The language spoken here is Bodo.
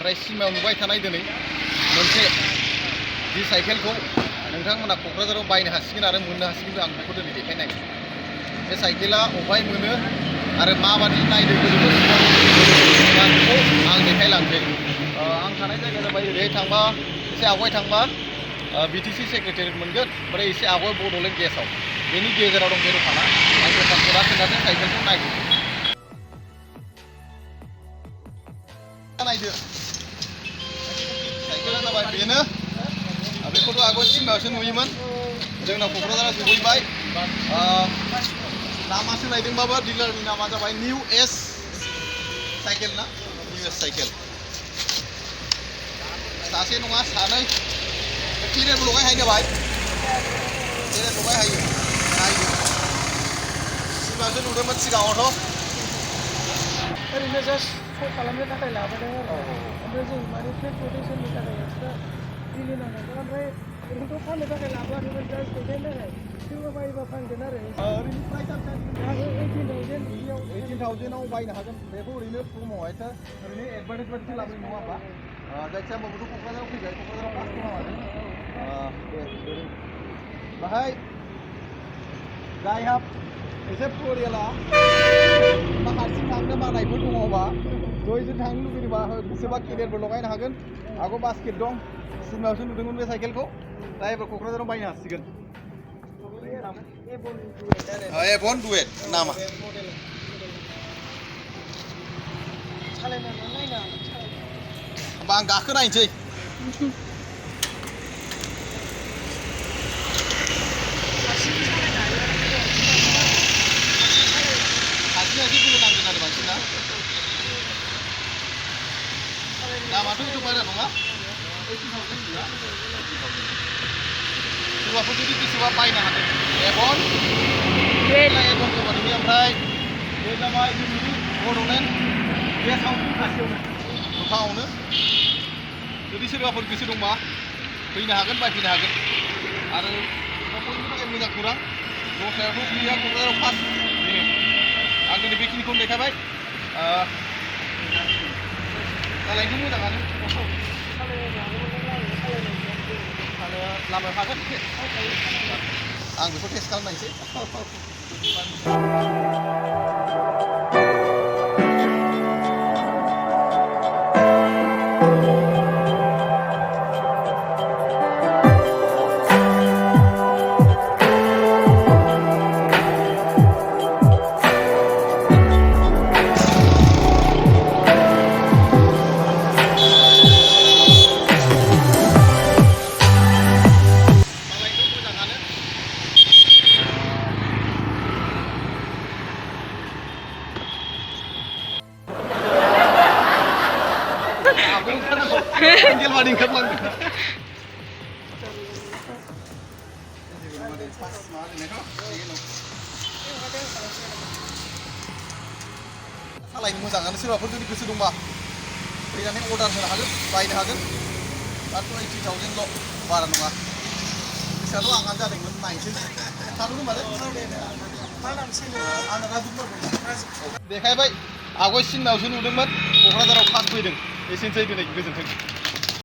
ओमफ्राय सिमायाव नुबाय थानाय दिनै मोनसे जि साइकेलखौ नोंथांमोना क'क्राझाराव बायनो हासिगोन आरो मोननो हासिगोन आं बेखौ दिनै देखायनाय बे साइकेला अबहाय मोनो आरो माबादि नायदो गोदोबो बेखौ आं देखायलांसै आं थानाय जायगाया जाबाय ओरैहाय थांबा एसे आवगाय थांबा BTC सेक्रेटारियेट मोनगोन ओमफ्राय एसे आवगाय बड'लेण्ड गेसाव बेनि गेजेराव दं बे दखाना आं दखानखौ दा खोन्थादों साइकेलखौ नायदो नायदो साइकेला जाबाय बेनो बेखौथ' आगोल सिमायावसो नुयोमोन जोंनाव क'क्राझाराव सफैबाय नामा सोलायदोंबाबो डिलारनि नामा जाबाय निउ एस साइकेल ना निउ एस साइकेल सासे नङा सानै केरियारबो लगायहाय जाबाय केरियार लगायहायो नायदो सिमायावसो नुदोंमोन सिगाङावथ' ओरैनो जास्ट शो खालामनो थाखाय लाबोदों आरो ओमफ्राय जों माने फेक प्रटेक्सननि थाखाय एक्सट्रा बिल होनांगौ ओमफ्राय ओरैनोथ' फाननो थाखाय लाबोआखैमोन जास्ट देखायनो थाखाय सोरबा बायोबा फानगोन आरो ओरैनो प्राइसआ 18,000 आव बायनो हागोन बेखौ ओरैनो प्रम'आवहायसो ओरैनो एडभार्टाइज बायदिसो लाबोयो नङा होमबा जायखिया होमबाबोथ' क'क्राझाराव फैबाय क'क्राझाराव फार्स्ट दे बाहाय जायहा एसे परियाला हारसिं थांनो बानायफोर दङबा जयजों थांनो लुबैदोंबा गोसोबा केरियारबो लगायनो हागोन आगो बास्केट दं सिमायावसो नुदोंमोन बे साइकेलखौ दा एबार क'क्राझाराव बायनो हासिगोन एभन डुएट नामा होमबा आं गाखोनायनोसै हारसिं बोलो नांगोन आरो बांसिन ना दामाथ' एथ' बारा नङा 18,000 गैया सोरबाफोर जुदि गोसोबा बायनो हागोन एभन एभन कम्पानिनि ओमफ्राय बे जाबाय जोंनि बड'लेण्ड गेसावनो खाथियावनो मोखाङावनो जुदि सोरबाफोर गोसो दंबा फैनो हागोन बायफैनो हागोन आरो न'खरनि थाखाय मोजां खौरां दस्रायावथ' गैया क'क्राझाराव फार्स्ट बेनो आं दिनै बेखिनिखौनो देखायबाय सालायनोथ' मोजाङानो लामायाव हागोन आं बेखौ टेस्ट खालामनायसै Angel mah dingkat lang. Salayनो मोजाङानो सोरबाफोर जुदि गोसो दंबा फैनानै अर्डार होनो हागोन बायनो हागोन दाथ' 80,000ल' बारा नङा फैसाल' आंहानो जादोंमोन नायनोसै थादों होनबालाय आंना राजु देखायबाय आवगाय सिनेमायावसो नुदोंमोन क'क्राझाराव फार्स्ट फैदों एसेनोसै दिनै गोजोन्थों